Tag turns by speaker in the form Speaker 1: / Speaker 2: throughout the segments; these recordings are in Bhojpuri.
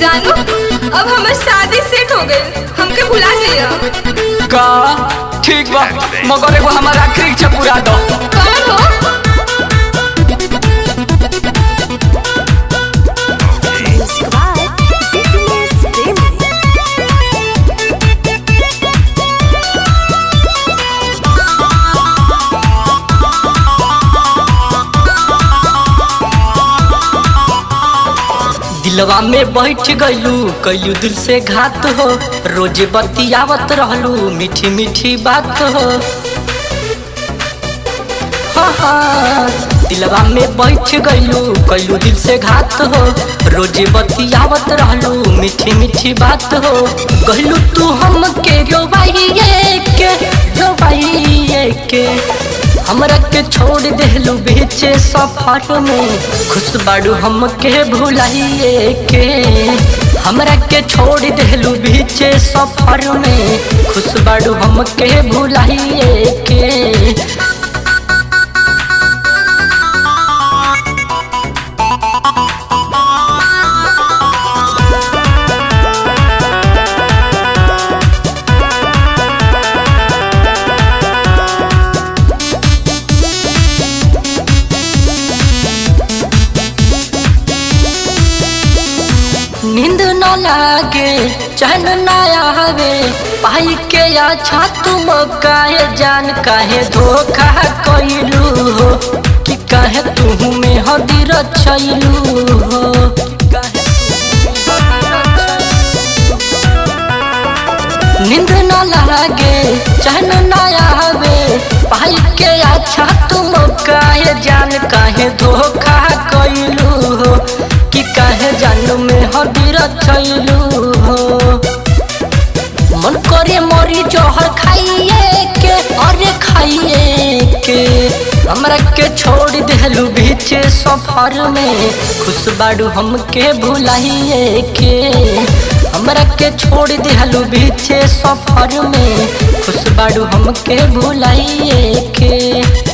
Speaker 1: जानू अब हमर शादी सेट हो गई, हमके भुला जइया।
Speaker 2: का ठीक बा, मगर एगो हमार आखिरी इच्छा पूरा दो।
Speaker 1: कौन हो?
Speaker 3: Music by BTS Premi.
Speaker 4: दिलवा में बैठ गईलू, कैलू दिल से घात हो। रोज बतियावत रहलू मीठी मीठी बात हो। हाँ हाँ। दिलवा में बैठ गईलू, कैलू दिल से घात हो। रोज बतियावत रहलू मीठी मीठी बात हो। कहलू तू हमके रोवाइए के, रोवाइए के। हमरा के छोड़ देहलू बीचे सफर में, खुश बाड़ू हमके भुलाइए के। हमरा के छोड़ देहलू बीचे सफर में, खुश बाड़ू हमके भुलाइए के। नींद न लागे, चैन न आवे, पाई के अच्छा तुम काहे जान काहे धोखा कैलू हो। कि काहे तू में हदी रचैलू हो। कि काहे तू नींद न लागे, चैन न आवे, पाई के अच्छा तुम काहे जान काहे धोखा कैलू हो। कि काहे जान में हदी रचैलू हो। मन करे मरी जहर खाइए के, अरे खाइए के। हमरा के छोड़ देहलू बीचे सफर में, खुश बाड़ू हमके भुलाइए के। हमरा के छोड़ देहलू बीचे सफर में, खुश बाड़ू हमके भुलाइए के।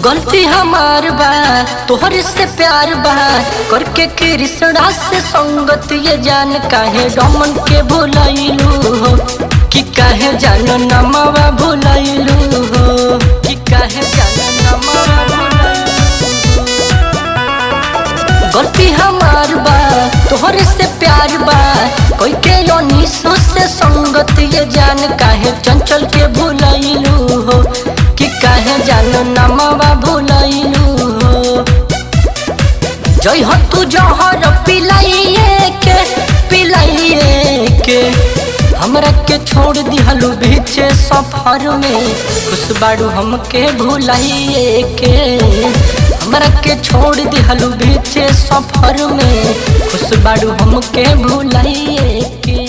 Speaker 4: गलती हमार बा, तोहर से प्यार बा, करके कृष्णा से संगत ये जान काहे रमन के भुलैलू हो। कि काहे जान नमवा भुलैलू हो। कि काहे जान नमवा भुलैलू। गलती हमार बा, तोहर से प्यार बा, कोई के अनीसो से संगत ये जान काहे चंचल के भुलैलू हो। कि काहे जान नमवा भुलैलू हो। जय हो तू जहर पिलाइए के, पिलाइए के। हमरा के छोड़ दिहलू बीचे सफर में, खुश बाड़ू हमके भुलाइए के। हमरा के छोड़ दिहलू बीचे सफर में, खुश बाड़ू हमके भुलाइए के।